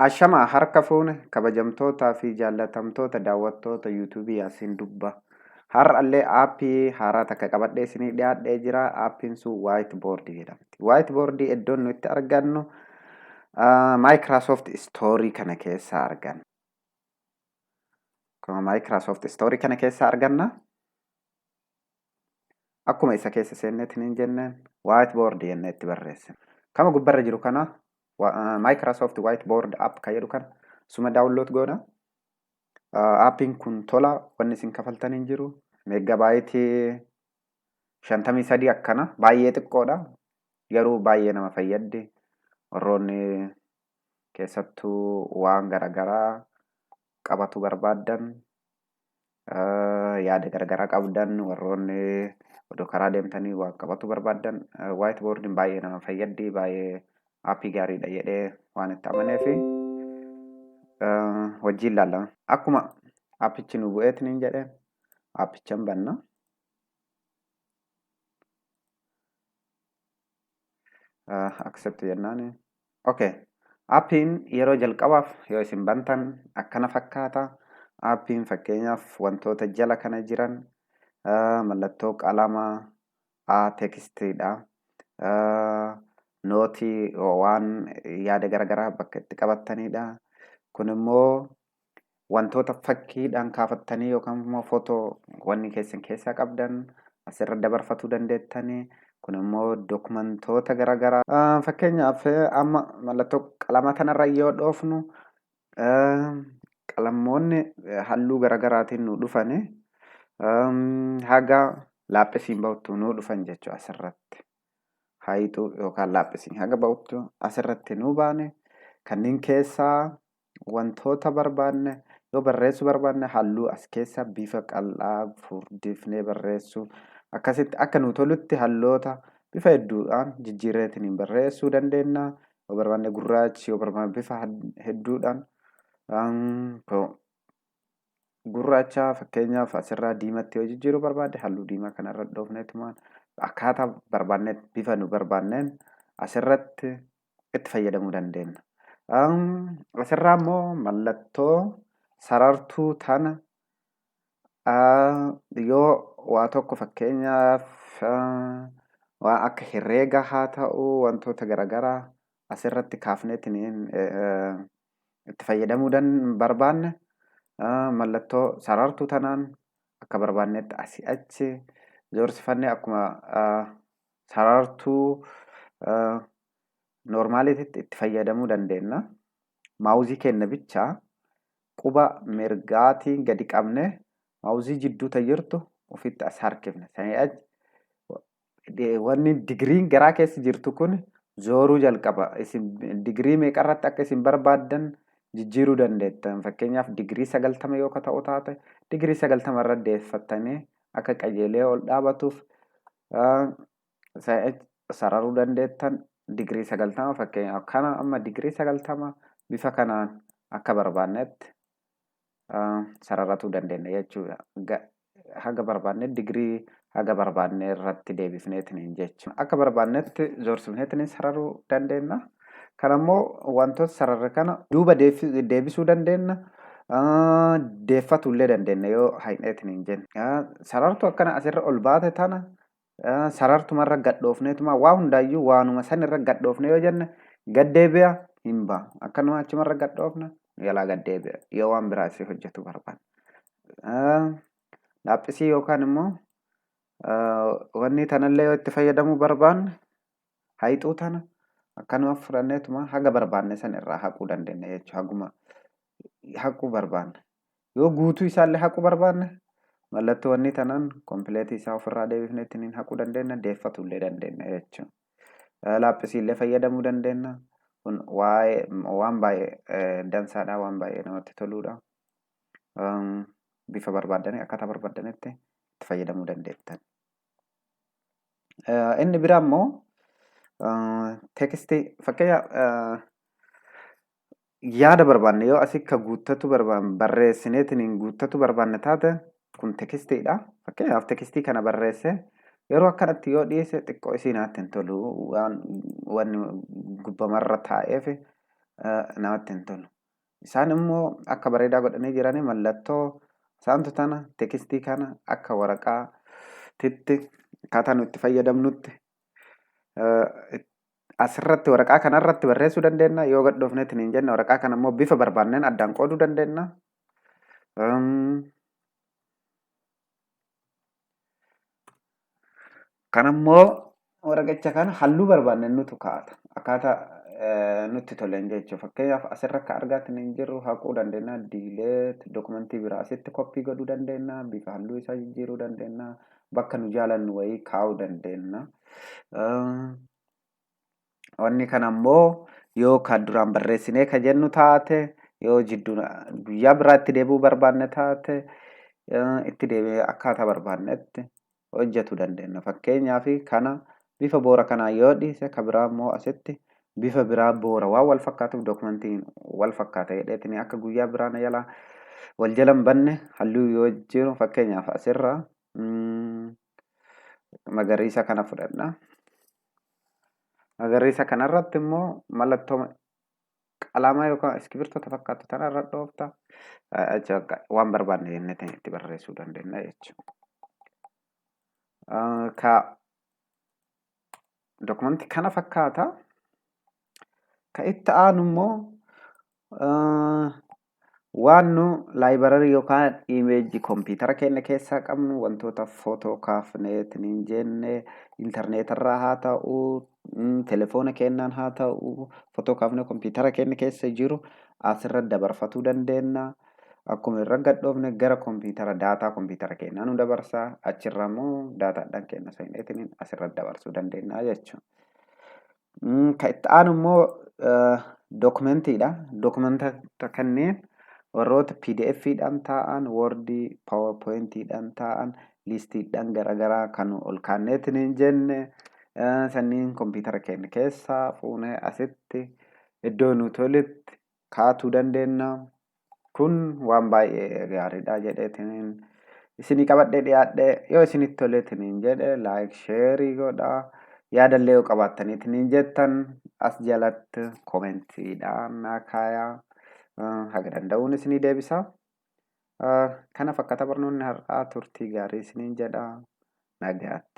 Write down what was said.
Ashama harka fuune kabajamtootaa fi jaallatamtoota daawwattoota yuutuubii Yaasiin Dubba. Har'allee aappii haaraa takka qabadhee isinii dhiyaadhee jira. Aappiin sun White Board jedhamti. White Board iddoon nuti argannu Microsoft Store kana keessaa arganna. Akkuma Microsoft Store kana keessaa arganna. Akkuma isa keessa seenneetiin hin jenneen White Board jennee itti barreessina. Kama gubbarra jiru kana Microsoft Whiteboard app kan jedhu kana suma download goona. Aappiin kun tola, wanni isin kafaltan hin jiru. Meeggabaayitii 53 akkana baay'ee xiqqoodha. Garuu baay'ee nama fayyaddi. Warroonni keessattuu waan garaagaraa qabatu barbaaddan, yaada garaagaraa qabdan, warroonni odoo karaa deemtanii waan qabatu barbaaddan, whiteboardiin baay'ee nama fayyaddi, baay'ee aappii gaariidha jedhee waan itti amaneefi wajjin ilaallama. Akkuma aappichi nu bu'eetiin hin jedheen aappichan banna. Accept jennaani. Okay. Aappiin yeroo jalqabaaf yoo isin bantan akkana fakkaata. Aappiin fakkeenyaaf wantoota jala kana jiran mallattoo qalamaa, A tekstiidha. Nootii waan yaada garaagaraa bakka itti qabattanidha. Kun immoo wantoota fakkiidhaan kaafattanii yookaan immoo footoo wanni keessan keessaa qabdan asirra dabarfatuu dandeettanii. Kun immoo dokumentoota garaagaraa. Fakkeenyaaf amma mallattoo qalama kanarra yoo dhoofnu qalamoonni halluu garaagaraatiin nu dhufani haga laaphisiin ba'uttu nu dhufan jechuudha asirratti. Hayituu yookaan laaphisiin haga ba'uttu asirratti nu baane kanneen keessaa wantoota barbaanne yoo barreessuu barbaanne halluu as keessa bifa qal'aa furdifnee barreessuu akkasitti akka nu tolutti halloota bifa hedduudhaan jijjiirreetiin barreessuu dandeenya. Yoo barbaanne gurraachi, yoo barbaanne bifa hedduudhaan gurraacha, fakkeenyaaf asirraa diimatti yoo jijjiiruu barbaadde halluu diimaa kanarra dhoofneetumaan akkaataa barbaannetti bifa nu barbaanneen asirratti itti fayyadamuu dandeenya. Asirraa immoo mallattoo sarartuu tana yoo waa tokko, fakkeenyaaf waan akka herreega haa ta'u, wantoota garaagaraa asirratti kaafneetiin itti fayyadamuu barbaanne mallattoo sarartuu tanaan akka barbaannetti asii achi zoorsifannee akkuma sarartuu noormaaliitti itti fayyadamuu dandeenya. Maawuzii keenya bichaa quba mirgaatiin gadi qabne maawuzii jidduu jirtu ofitti as harkifne. Sanii achi wanni digiriin garaa keessa jirtu kun zooruu jalqaba. Isin digirii meeqarratti akka isin barbaaddan jijjiiruu dandeettan. Fakkeenyaaf digirii 90 yoo ta'u taate digirii 90 irra deeffattanii akka qajeelee ol dhaabatuuf sararuu dandeettan. Digirii 90 fakkeenyaaf kana amma digirii 90 bifa kanaan akka barbaannetti sararatuu dandeenya jechuudha. Haga barbaanne digirii haga barbaanne irratti deebifneetiin jechuudha. Akka barbaannetti zoorsifneetiin sararuu dandeenya. Kana immoo wantoota sararre kana duuba deebisuu dandeenya. Deeffatullee dandeenya yoo hayneetiin hin jenne. Sarartuu akkana asirra ol baate tana sarartumarra gadhoofneetuma waa hundaayyuu waanuma sanirra gadhoofne yoo jenne gad deebi'a hin ba'a. Akkanuma achumarra gadhoofna jalaa gad deebi'a yoo waan biraa isii hojjetu barbaanne. Laaphisii yookaan immoo wanni tanallee yoo itti fayyadamuu barbaanne hayxuu tana akkanuma fudhanneetuma haga barbaanne san irraa haquu dandeenya jechuudha. Haguma haquu barbaanne. Yoo guutuu isaallee haquu barbaanne mallattoo wanni tanaan kompileetii isaa ofirraa deebifnee ittiin haquu dandeenya, deeffatullee dandeenya jechuudha. Laaphisiillee fayyadamuu dandeenya. Kun waa'ee waan baay'ee dansaadha, waan baay'ee namatti toludha. Bifa barbaaddanii akkaataa barbaaddanitti itti fayyadamuu dandeettan. Inni biraa immoo teekstii, fakkeenya yaada barbaanne yoo asii ka guuttatu barbaanne barreessineetiin guuttatu barbaanne taate kun tekstiidha. Fakkeenyaaf tekstii kana barreesse yeroo akkanatti yoo dhiise xiqqoo isii naatti hin tolu, waan wanni gubbamarra taa'eef Namatti hin tolu. Isaan immoo akka bareedaa godhanii jiranii mallattoo isaantu tana tekstii kana akka waraqaatitti akkaataa nu itti fayyadamnutti asirratti waraqaa kanarratti barreessuu dandeenya. Yoo gadhoofnetti hin jenne waraqaa kana immoo bifa barbaanneen addaan qooduu dandeenya. Kanammoo waraqicha kana halluu barbaanneen nutu kaa'ata. Akkaataa nutti toleen jechuudha. Fakkeenyaaf asirra akka argaatti hin jirru haquu dandeenya. Delete dokumentii biraa asitti koppii godhuu dandeenya. Bifa halluu isaa jijjiiruu dandeenya. Bakka nu jaalannu wayii kaa'uu dandeenya. Wanni kana immoo yoo kan duraan barreessinee ka jennu taate, yoo jidduu guyyaa biraa itti deebi'uu barbaanne taate, itti deebi'ee akkaataa barbaannetti hojjetuu dandeenya. Fakkeenyaaf kana bifa boora kanaa yoo dhiise, ka biraa immoo asitti bifa biraa boora waan wal fakkaatuuf dokumentiin wal fakkaata jedheetiin akka guyyaa biraa na jala wal jala hin banne halluu yoo jiru, fakkeenyaaf asirra magariisa kana fudhadha. Magariisa kanarratti immoo mallattoo qalamaa yookaan iskibirtoota fakkaattu tanarra dhoofta. Waan barbaanne jennee itti barreessuu dandeenya jechuudha. Ka dokumentii kana fakkaata. Ka itti aanu immoo waan nu library yookaan imeejii kompiitara keenya keessaa qabnu, wantoota footoo kaafneetiin hin jenne, intarneetarraa haa ta'u, telefoona keenyaan haa ta'u, footoo kaafnee kompiitara keenya keessa jiru asirra dabarfatuu dandeenya. Akkuma irra gadhoofne gara kompiitara daataa kompiitara keenyaa nu dabarsa. Achirra immoo daataadhaan keenya seeneetiin asirra dabarsuu dandeenya jechuudha. Ka itti aanu immoo dokumentiidha. Dokumentoota kanneen warroota PDF'dhaan taa'an, Wordii, PowerPoint'dhaan taa'an, liistiidhaan garaagaraa kan ol kaanneetiin hin jenne sanniin kompiitara keenya keessaa fuunee asitti iddoo nu toletti kaa'uu dandeenya. Kun waan baay'ee gaariidha jedheetiin isinii qabadhee dhiyaadhe. Yoo isinitti toleetiin hin jedhe, like, share godhaa. Yaadallee yoo qabaattaniitiin hin jettan, as jalatti koomentiidhaan naa kaayaa. Haga danda'uun isinii deebisa. Kana fakkaata barnoonni har'aa. Turtii gaarii isiniin jedha. Nagaatti.